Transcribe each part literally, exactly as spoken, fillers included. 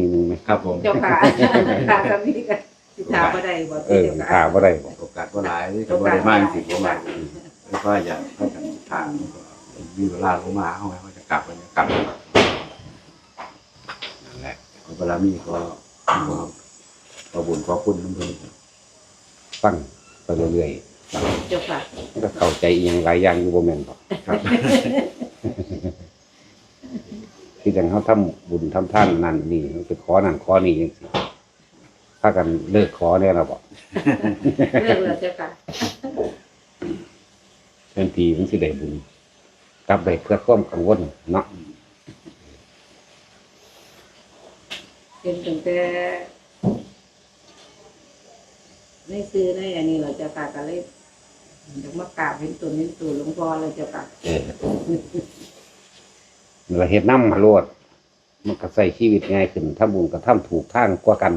นี่หนึ่งไหม ครับผม เจ้าค่ะ ค่ะ สามีก็สิถามบ่ได้บ่ เออ เจ้าค่ะ ถามบ่ได้บ่ โอกาสบ่หลาย โอกาสบ่หลาย ก็บ่ได้มาจังซี่ บ่มา อืม แต่ว่าอยากให้กันถาม มีเวลาลงมา เฮา เฮาจะกลับ เฮาจะกลับ นั่นแหละ ขอเวลามีก็ ขอ ขอบุญขอคุณนำเพิ่น ฟังไปเรื่อยๆ เจ้าค่ะ มันก็เข้าใจอีหยังหลายอย่างอยู่บ่แม่นบ่ ครับ คือจั่งเฮาทำบุญทำทานนั่นนี่ เฮาไปขอนั่นขอนี่จังซี่ พากันเลิกขอแน่แล้วบ่ เลิกแล้วเจ้าค่ะ แทนที่มันสิได้บุญ กลับได้เกิดความกังวลเนาะ เห็นตั้งแต่ ในสื่อในอันนี้แล้วเจ้าค่ะ ก็เลยอยากมากราบเห็นตนเห็นตัวหลวงพ่อแล้วเจ้าค่ะ เออ แล้วเฮ็ดนำมาโลด มันก็ใช้ชีวิตง่ายขึ้น ทำบุญก็ทำถูกทางกว่ากัน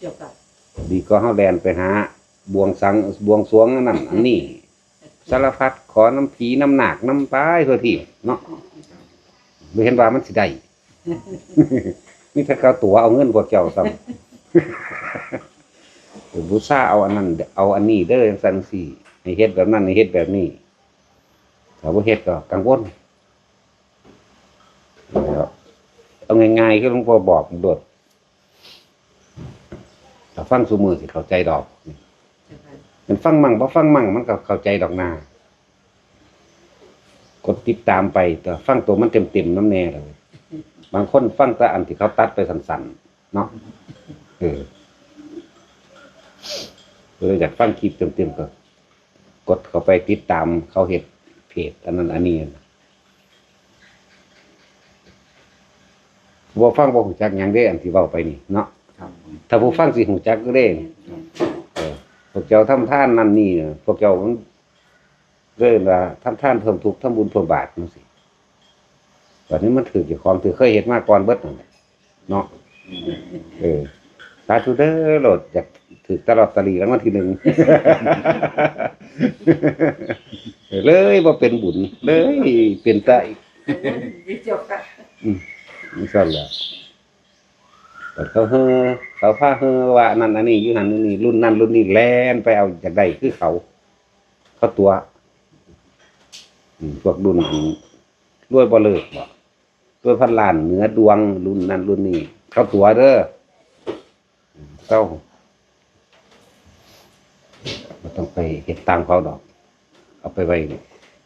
เจ้าค่ะ ดีกว่าเฮาแล่นไปหาบวงสัง บวงสรวงอันนั้นอันนี้ สารพัดขอนำผีนำนาคนำไปทั่วทีปเนาะ บ่เห็นว่ามันสิได้ มีแต่เขาตั๋วเอาเงินพวกเจ้าซ้ำ ไปบูชาเอาอันนั้น เอาอันนี้เด้อ จังซั่นจังซี่ ให้เฮ็ดแบบนั้น ให้เฮ็ดแบบนี้ ถ้าบ่เฮ็ดก็กังวล แล้ว เอาง่ายๆ คือหลวงพ่อบอกโลด ถ้าฟังซุมื้อสิเข้าใจดอก เจ้าค่ะ มันฟังมั่งบ่ฟังมั่ง มันก็เข้าใจดอกนา กดติดตามไป แต่ฟังตัวมันเต็มๆ นำแน่ล่ะ บางคนฟังแต่อันที่เขาตัดไปสั้นๆ เนาะ เออ เออ อยากฟังคลิปเต็มๆ ก็ กดเข้าไปติดตามเขาเฮ็ดเพจอันนั้นอันนี้ ผู้บ่ฟังบ่ฮู้จักหยังเด้ อันที่เว้าไปนี่เนาะ ครับผม ถ้าผู้ฟังสิฮู้จักอยู่เด้ แม่นๆ เออ พวกเจ้าทำทานนั่นนี่ พวกเจ้ามันเรียกว่าทำทานเพิ่มทุกข์ ทำบุญเพิ่มบาปจังซี่ บัดนี้มันถืกเจ้าของ ถืกเคยเฮ็ดมาก่อนเบิดนั่นแหละ เนาะ เออ สาธุเด้อโลด อยากถืกแต่ลอตเตอรี่รางวัลที่หนึ่ง เลยบ่เป็นบุญ เลยเป็นแต่ เจ้าค่ะ อืม จังซั่นแหละ บัดเขาเฮอ เขาพาเฮอว่านั่นอันนี้อยู่หั่นอยู่นี่ รุ่นนั้นรุ่นนี้แล่นไปเอา อยากได้คือเขา เขาตั๋ว อืม พวกรุ่นอันรวยบ่เลิกบ่ รวยพันล้านเหนือดวง รุ่นนั้นรุ่นนี้ เขาตั๋วเด้อ เซา บ่ต้องไปเฮ็ดตามเขาดอก เอาไปไว้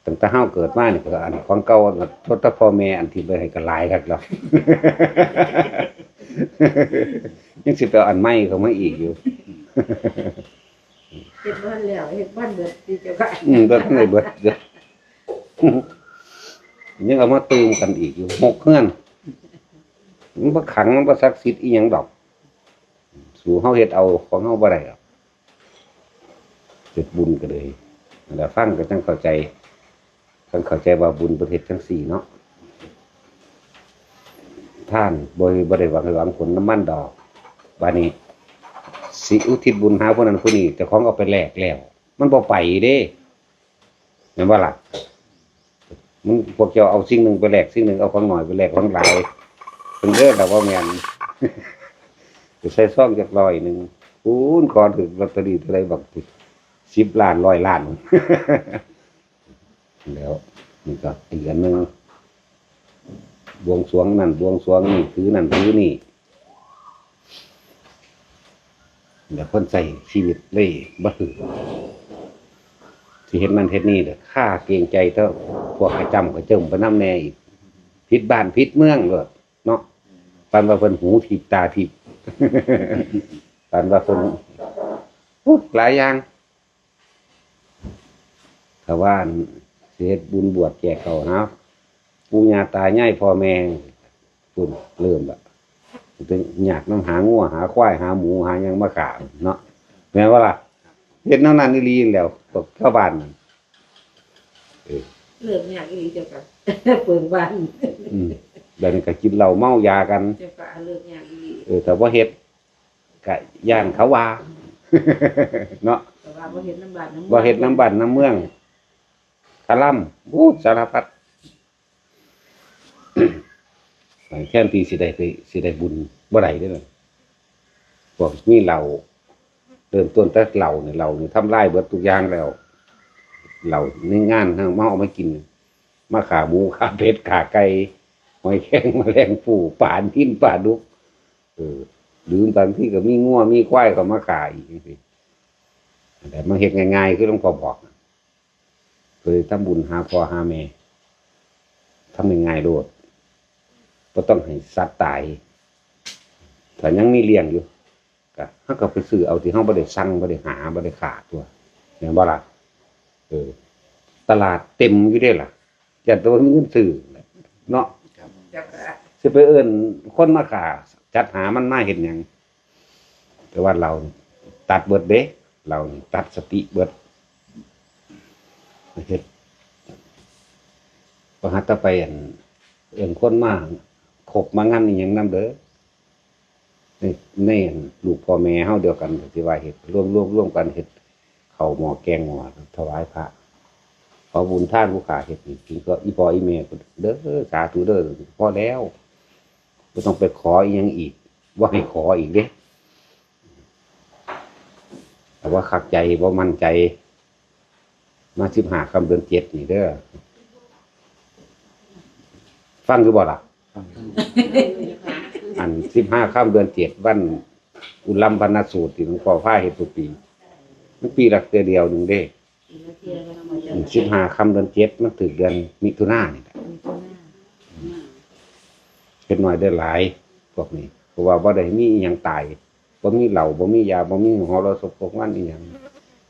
ตั้งแต่เฮาเกิดมานี่ก็อันของเก่า ทดแต่พ่อแม่อันที่บ่ให้ก็หลายคักแล้ว ยังสิไปเอาอันใหม่เข้ามาอีกอยู่ เฮ็ดบ่ทันแล้ว เฮ็ดบ่ทันเบิดติเจ้าค่ะ อืม บ่ทันได้เบิดเด้อ ยังเอามาตื่มกันอีกอยู่ หกเฮือน มันบ่ขลัง มันบ่ศักดิ์สิทธิ์อีหยังดอก สู้เฮาเฮ็ดเอาของเฮาบ่ได้ดอก เฮ็ดบุญก็เลย นั่นแหละ ฟังก็จั่งเข้าใจ จั่งเข้าใจว่าบุญเพิ่นเฮ็ดจั่งซี่เนาะ ทานบ่ บ่ได้หวัง หวังผลนำมันดอก บาดนี้ สิอุทิศบุญหาผู้นั้นผู้นี้ เจ้าของเอาไปแลกแล้ว มันบ่ไปเด้ แม่นบ่ล่ะ มันพวกเจ้าเอาสิ่งหนึ่งไปแลกสิ่งหนึ่ง เอาของน้อยไปแลกของหลาย เพิ่นเด้อล่ะ บ่แม่น ไปใส่ซองจักร้อยหนึ่ง พู้น ขอถืกลอตเตอรี่เท่าใดบัก สิบล้าน ร้อยล้าน แล้ว นี่ก็อีกอันหนึ่ง บวงสรวงนั่น บวงสรวงนี่ ถือนั่น ถือนี่ แล้วคนใช้ชีวิตเลยบ่ถืก สิเฮ็ดนั่นเฮ็ดนี่เด้อ ค่าเกรงใจเท่าพวกกระจ้ำกระเจิมไปนำแน่อีก ผิดบ้านผิดเมืองโลดเนาะ ปานว่าเพิ่นหูทิพย์ตาทิพย์ ปานว่าเพิ่น อุ๊ย หลายอย่าง ถ้าว่าสิเฮ็ดบุญบวชแจกข้าวหาปู่ย่าตายายพ่อแม่ พู้น เริ่มละ เป็นยากนำหางัวหาควายหาหมูหาหยังมาฆ่าเนาะ แม่นบ่ล่ะ เฮ็ดแนวนั้นอีหลีแล้ว พวกชาวบ้านนั่น เออ เลิกยากอีหลีเจ้าค่ะ เปิงบ้าน อืม เดี๋ยวนี้ก็กินเหล้าเมายากัน เจ้าค่ะ เลิกยากอีหลี เออ ถ้าบ่เฮ็ด ก็ย้านเขาว่า เนาะ แต่ว่าบ่เฮ็ดนำบ้านนำเมือง บ่เฮ็ดนำบ้านนำเมือง คาร่ำ อู้ สารพัด ไป แทนที่สิได้ไป สิได้บุญ บ่ได้เด้อ พวกมีเหล้า เริ่มต้นแต่เหล้านี่ เหล้านี่ทำลายเบิดทุกอย่างแล้ว เหล้าในงานเฮามาเอามากิน มาฆ่าหมู ฆ่าเป็ด ฆ่าไก่ หอยแครง แมลงภู่ ปลานิล ปลาดุก เออ หรือบางทีก็มีงัวมีควายเข้ามาฆ่าอีกจังซี้ แต่มาเฮ็ดง่ายๆ คือหลวงพ่อบอก เพื่อทำบุญหาพ่อหาแม่ ทำง่ายๆ โลด บ่ต้องให้สัตว์ตาย ถ้ายังมีเลี้ยงอยู่ ก็ เฮาก็ไปซื้อเอาที่เฮาบ่ได้สั่ง บ่ได้หา บ่ได้ฆ่าตั๊ว แม่นบ่ล่ะ? เออ ตลาดเต็มอยู่เด้ล่ะ ย้านแต่บ่มีเงินซื้อเนาะ ครับ เจ้าค่ะ สิไปเอิ้นคนมาฆ่า จัดหามันมาเฮ็ดหยัง? แต่ว่าเหล้านี่ตัดเบิดเด้ เหล้านี่ตัดสติเบิด เฮ็ด บ่หัดแต่ไป อั่น เอิ้นคนมาคบมางานอีหยังนำเด้อ ใน ใน อั่น ลูกพ่อแม่เฮาเดียวกันก็สิว่าเฮ็ด รวม รวม รวมกันเฮ็ด ข้าวหม้อแกงหม้อถวายพระ ขอบุญทานผู้ข้าเฮ็ดนี่ กินก็อีพ่ออีแม่ก็เด้อ สาธุเด้อ พอแล้ว บ่ต้องไปขออีหยังอีก บ่ให้ขออีกเด้ แต่ว่าคักใจ บ่มั่นใจ มาสิบห้าค่ำเดือนเจ็ดนี่เด้อ ฟังอยู่บ่ล่ะ? อันสิบห้าค่ำเดือนเจ็ด วันอุลัมพนสูตรที่หลวงพ่อพาเฮ็ดทุกปี มันปีละเทื่อเดียวหนึ่งเด้ สิบห้าค่ำเดือนเจ็ด มันถืกเดือนมิถุนานี่แหละ เฮ็ดน้อยได้หลาย พวกนี้ เพราะว่าบ่ได้มีอิหยังตาย บ่มีเหล้า บ่มียา บ่มีมหรสพพวกมันอิหยัง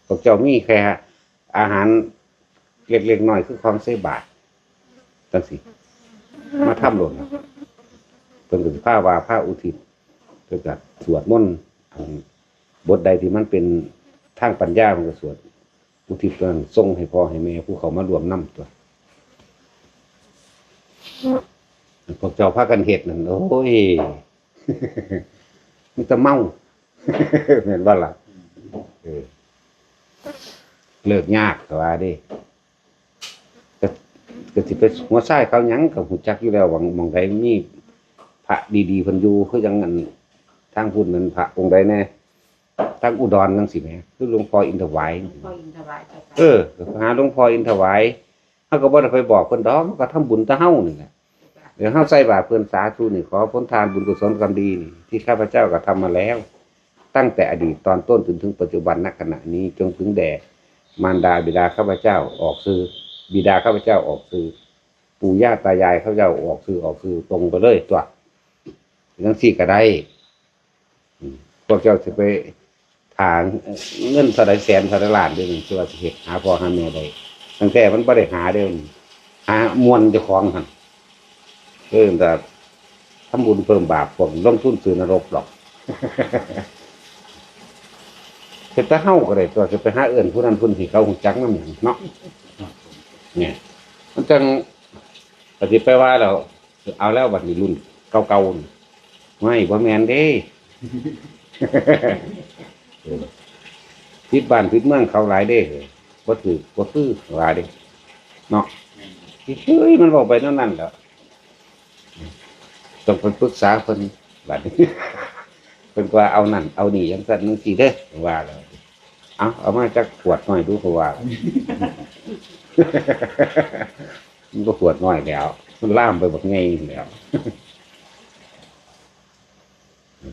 พวกเจ้ามีแค่อาหารเล็กๆน้อยๆ คือของใส่บาตรจังซี้ มาทำโลดล่ะ เพิ่นก็สิพาว่า พาอุทิศ เพิ่นก็สวดมนต์ อัน บทใดที่มันเป็นทางปัญญา เพิ่นก็สวด อุทิศตัวนั้นส่งให้พ่อให้แม่ผู้เขามาร่วมนำตั๊ว พวกเจ้าพากันเฮ็ดนั่น โอ้ย มีแต่เมา แม่นบ่ล่ะ? เออ เลิกยากก็ว่าเด้ ก็ ก็สิไปหัวซายเขาหยัง ก็ฮู้จักอยู่แล้ว หม่อง หม่องใดมีพระดีๆเพิ่นอยู่ คือจั่งอันทางพุ้นนั้น พระองค์ใดแน่ ทางอุดรจั่งซี้แหม คือหลวงพ่ออินถวาย หลวงพ่ออินถวาย เจ้าค่ะ เออ ก็หาหลวงพ่ออินถวาย เฮาก็บ่ได้ไปบอกเพิ่นดอก เฮาก็ทำบุญแต่เฮานี่แหละ เดี๋ยวเฮาใส่บาตรเพิ่น สาธุนี่ ขอผลทานบุญกุศลกรรมดีนี่ ที่ข้าพเจ้ากระทำมาแล้ว ตั้งแต่อดีตตอนต้นจนถึงปัจจุบัน ณ ขณะนี้ จงถึงแด่มารดาบิดาข้าพเจ้าออกซื่อ บิดาข้าพเจ้าออกซื่อ ปู่ย่าตายายข้าพเจ้าออกซื่อ ออกซื่อ ตรงไปเลยตั๊ว จั่งซี้ก็ได้ อืม พวกเจ้าสิไปหาเงินเท่าใดแสนเท่าใดล้านเด้อ นี่คือว่าสิเฮ็ดหาพ่อหาแม่ได้ ตั้งแต่มันบ่ได้หาเด้อ หาม่วนเจ้าของหั่น เออ แต่ทำบุญเพิ่มบาป พวกลงทุนซื้อนรกดอก เฮ็ดแต่เฮาก็ได้ตั๊ว สิไปหาเอิ้นผู้นั้นผู้นี้ เขาฮู้จักนำหยังเนาะ เนี่ย มันจั่ง ก็สิไปว่าแล้ว เอาแล้วบัดนี้รุ่นเก่าๆนี่ ไม่ บ่แม่นเด้ เออ ผิดบ้านผิดเมืองเขาหลายเด้ บ่ถืกบ่คือว่าเด้ เนาะ เฮ้ย มันเว้าไปแนวนั้นแหล้ว ต้องไปปรึกษาเพิ่นบัดนี้ เพิ่นก็ว่าเอานั่นเอานี่จั่งซั้นจั่งซี้เด้อ ว่าแล้ว เอา เอามาจักขวดหน่อยดู เขาว่า มันก็ขวดน้อยแล้ว มันลามไปบักใหญ่แล้ว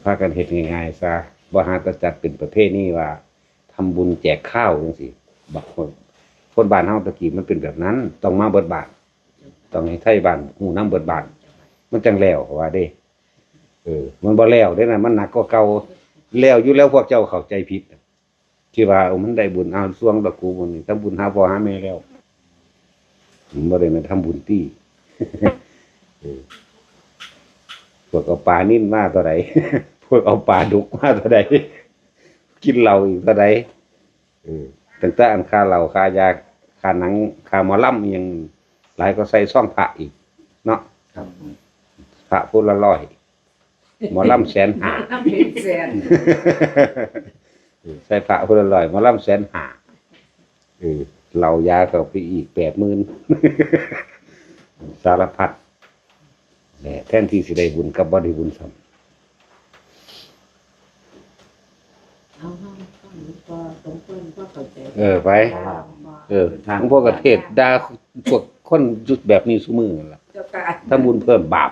พากันเฮ็ดง่ายๆซะ บ่หาแต่จัดเป็นประเพณีว่าทำบุญแจกข้าวจั่งซี้ บักคน คนบ้านเฮาตะกี้มันเป็นแบบนั้น ต้องมาเบิดบ้าน ต้องให้ไทบ้านฮู้นำเบิดบ้าน มันจั่งแล้ว เขาว่าเด้ เออ มันบ่แล้วเด้นะ มันหนักกว่าเก่า แล้วอยู่แล้ว พวกเจ้าเข้าใจผิด ที่ว่า เออ มันได้บุญ เอาส่วงดอกกู มื้อนี้ทำบุญหาพ่อหาแม่แล้ว มันบ่ได้แม่นทำบุญตี้ เออ พวกเอาปลานิลมาเท่าใด พวกเอาปลาดุกมาเท่าใด กินเหล้าอีกเท่าใด เออ ตั้งแต่อันค่าเหล้า ค่ายา ค่าหนัง ค่าหมอลำอิหยัง หลายก็ใส่ซองพระอีก เนาะ ครับ พระผู้ละร้อย หมอลำแสนห้า เป็นแสน เออ ใส่พระผู้ละร้อย หมอลำแสนห้า เออ เหล้ายาเข้าไปอีกแปดหมื่น สารพัด แหม แทนที่สิได้บุญกลับบ่ได้บุญซ้ำ เอาเฮาฟังหลวงพ่อสมควรก็เข้าใจ เออ ไป ครับ เออ หลวงพ่อก็เทศน์ด่าพวกคนจุดแบบนี้ซุมื้อนั่นล่ะ เจ้าค่ะ ทำบุญเพิ่มบาป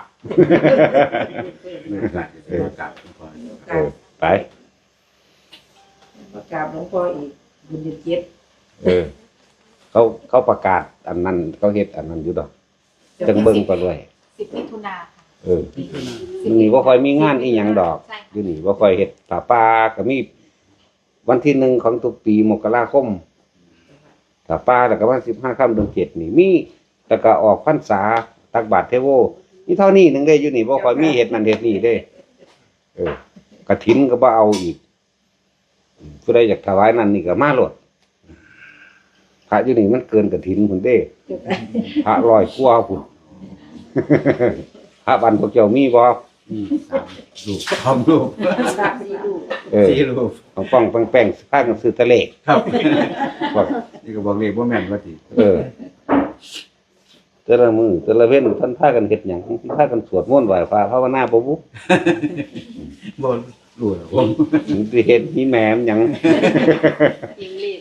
มีโอกาสจะได้มากราบหลวงพ่อ เออ ไป มากราบหลวงพ่ออีกบุญเดือนเจ็ด เออ เขาเขาประกาศอันนั้น เขาเฮ็ดอันนั้นอยู่ดอก จังเบิ่งไปด้วย สิบมิถุนาค่ะ เออ นี่บ่ค่อยมีงานอีหยังดอก ใช่ค่ะ อยู่นี่บ่ค่อยเฮ็ด ผ้าป่าก็มีวันที่หนึ่งของทุกปีมกราคม ผ้าป่า แล้วก็วันสิบห้าค่ำเดือนเจ็ดนี่มี แล้วก็ออกพรรษา ตักบาตรเทโว มีเท่านี้หนึ่งเด้ อยู่นี่บ่ค่อยมีเฮ็ดนั่นเฮ็ดนี่เด้ เออ กฐินก็บ่เอาอีก ผู้ใดอยากถวายนั่นนี่ก็มาโลด พระอยู่นี่มันเกินกฐินพุ้นเด้ พระร้อยกว่าพุ้น พระบ้านพวกเจ้ามีบ่ มีสามรูปสองรูป สามสี่ลูก เออ สี่รูป ของป้องแป้งๆ พากันซื้อแตะเลข ครับ พวก นี่ก็บอกเลขว่าแม่นว่าติ เออ แต่ละมื้อแต่ละเว็นท่านพากันเฮ็ดหยัง พากันสวดมนต์ไหว้พระภาวนาบ่บุ บ่รู้หรอกผม มันสิเฮ็ดมีแหมมหยัง